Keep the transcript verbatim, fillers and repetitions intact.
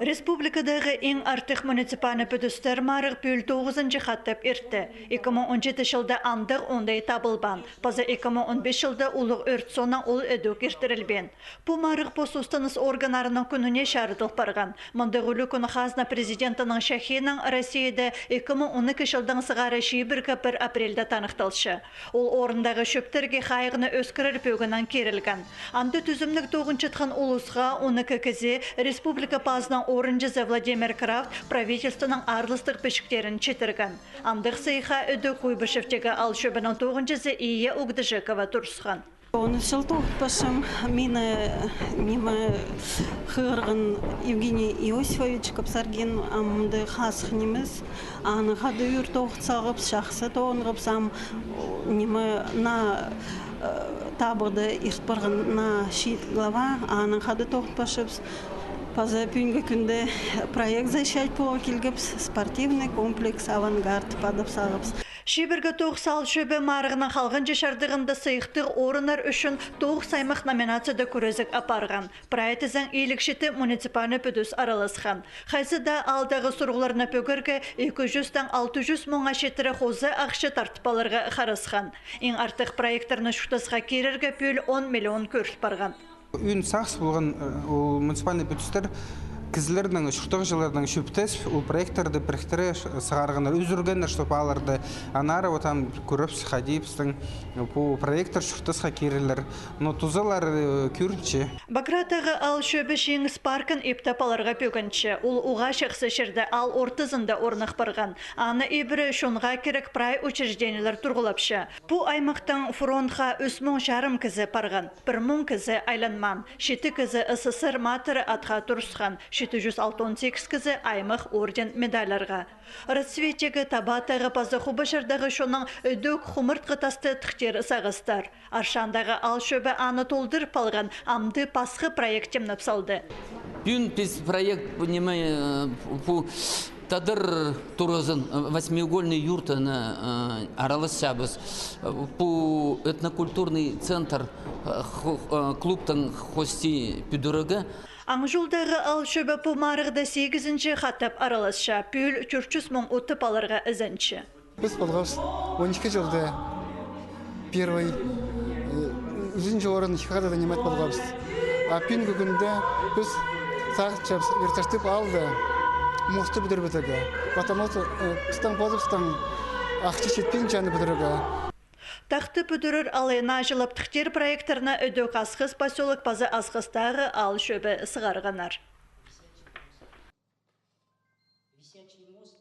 Республикадағы иң артых муниципальный пӱдістер марығ пӱӱл тоғызынҷы хаттап иртті. Ікі муң он читі чылда андағ оңдай табылбаан, паза ікі муң он пис чылда улуғ ӧрт соонаң ол ідӧк иртірілбеен. Пу марығ пос устыныс органнарының кӱніне чарыдыл парған. Мындағ ӱлӱкӱн хазна президентінің чахиинаң Россияда ікі муң он ікі чылдаң сығара чибіргі пір апрельде таныхталча. Ол орындағы чӧптерге хайығны ӧскірер пӧгінең кирілген. Анда тӱзімніг тоғынчатхан улусха он ікі кізі республика пазының орынҷызы Владимир Крафт правительствоның аарластығ пічіктерін читірген. Андағ сыйыхха ідӧк Куйбышевтегі аал чӧбінің тоғынҷызы Ия Угдыжекова турысхан. Тоғыныс чыл тоғынчам, мині, ниме, хығырған Евгений Иосифович Капсаргин, амды хазых нимес, аны хада ӱр тоғын сағыбыс, чахсы тоғынғабыс, ам, ниме, на, э, табығда ирт парған на чиит глава, аны хада тоғынчабыс. Паза пӱӱнгі кӱнде проект защищать поларға килгебіс, спортивный комплекс «Авангард» падып сағыбыс. Чибіргі тоғыс аал чӧбі марығның халғанҷы чардығында сыйыхтығ орыннар ӱчӱн тоғыс аймах номинацияда кӱрезіг апарған. Прай тізең илиг читі муниципальный пӱдіс араласхан. Хайзы даа аалдағы сурығларны пӧгерге ікі чӱстең алты чӱс муңа читіре хоза ахча тартып аларға харасхан. Иң артых проекттерні чуртасха кирерге пӱӱл он миллион кӧріл парған. Ӱн сағыс полған, э, ол муниципальный пӱдістер кізілернің, чуртағҷыларның чӧптес, ол проекттерді піріктіре ш-, сығарғаннар, ӱзӱргеннер, чтоб аларны аннары вот ам кӧрібіс, хайди пістің пу проекттер чуртасха кирерлер. Но тузалар, э, кӧрінче. Багратағы аал чӧбі Чиңіс паркын иптеп аларға пӧгінче. Ол уғаа чахсы чирде, аал ортызында орных парған. Аны ибіре чонға кирек прай учреждениелер турғлапча. Пу аймахтаң фронтха ӱс муң чарым кізі парған. Пір муң кізі айланмаан, читі кізі СССР матыры атха турысхан, читі чӱс алтон сигіс кізі аймах орден-медальларға. Расцветьтегі, Табадағы паза Хубашардағы чоннаң ідӧк хумартхы тасты тыхтир сағыстар. Аршандағы аал чӧбі аны толдырып алған, амды пасха проект тимнеп салды. Пӱӱн піс проект, ниме, э, пу тадар туразын, э, восьмиугольный юртаны, э, араласчабыс. Э, пу этнокультурный центр, э, ху-, э, клубтаң хости пӱдірерге. Аңҷулдағы аал чӧбі пу марығда сигізінҷі хатап араласча, пӱӱл тӧрт чӱс муң утып аларға ізенче. Піс полғабыс он ікі чылда первый, э, ӱзінҷі орын хада занимать полғабыс. А пӱӱнгі кӱнде піс сағынчабыс Верташтып аалда мосты пӱдірібізерге. Потому что, э, пістің позыбыстаң ахча читпинче аны пӱдірерге. Тахта пӱдірер алайын аҷылап тыхтир проекттерні ідӧк Асхыс посёлок паза Асхыстағы аал чӧбі сығарғаннар. Висячий мост.